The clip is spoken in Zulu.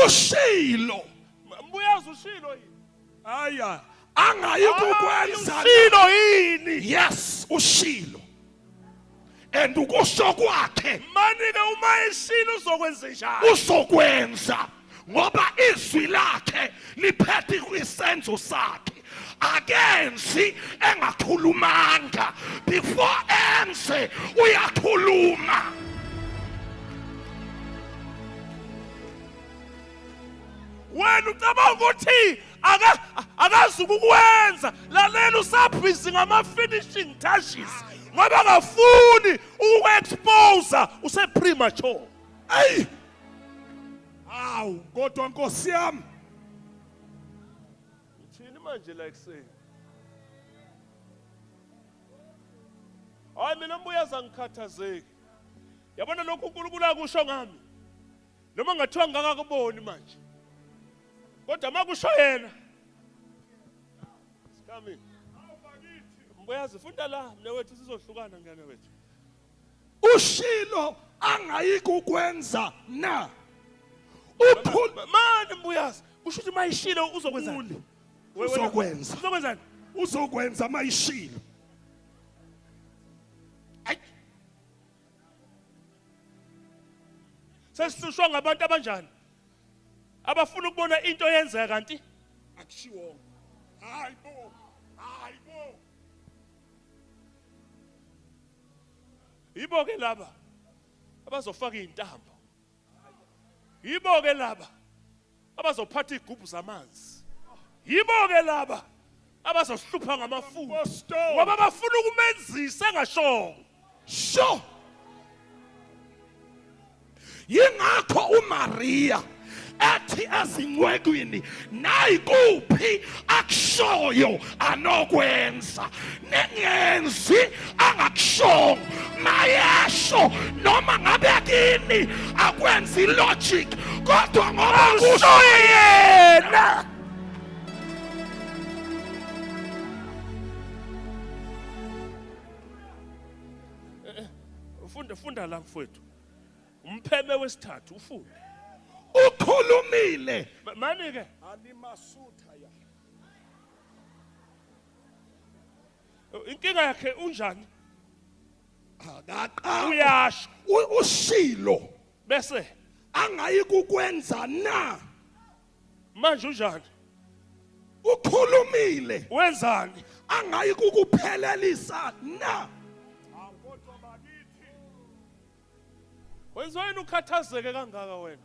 Ushilo. Mbuyazi ushilo yini? Aya, angayi kukwenza. Ushilo yini? Yes, ushilo. And ukusho kwakhe Manike uma eshilo uzokwenza njani? Uzokwenza ngoba izwi lakhe liphethe isenzo sakhe. Akenzi engakhulumanga. Before enze uyakhuluma. Wena ucabanga ukuthi akazi ukukwenza. Lalela, usabhizi ngama finishing touches ngoba akafuni ukuexpose, use premature. Ey! Awu kodwa Nkosi yami. Uthini manje la ekuseni? Hayi mina mbuyaza ngikhathazeki. Yabona lokhu uNkulunkulu akusho ngami. Noma ngathiwa ngingakakuboni manje. Kodwa makusho yena. It's coming. Mbuyazi funda la mne wethu sizohlukana ngane wethu. Ushilo angayikukwenza na? Uphul Mani mbuyazi kusho ukuthi mayishilo uzokwenzani? Uzokwenza. Uzokwenzani? Uzokwenza mayishilo. Ay. Sesihlushwa ngabantu abanjani? Abafuna ukubona into yenzeka kanti akushiwongo. Hayibo. Hayibo. Yibo ke laba abazofaka izintambo. Yibo ke laba abazophatha igubhu zamanzi. Yibo ke laba abazohlupha ngamafutha. Ngoba bafuna ukumenzisa engashongo. Sho. Yingakho uMaria ethi ezincwekwini nayikuphi akushoyo anokwenza, ningenzi angakushongo. Mayesho noma ngabe kini akwenzi logic, kodwa ngoba kusho yena. Funda, funda la mfowethu. Umpheme wesithathu ufunde. Ukhulumile. Mani ke? Animasutha ya. Inkinga yakhe unjani? Akaqa. Uyasho. Ushilo. Bese angayi kukwenza na? Manje unjani? Ukhulumile. Wenzani? Angayi kukuphelelisa na? Wenziwa yini ukhathazeke kangaka wena?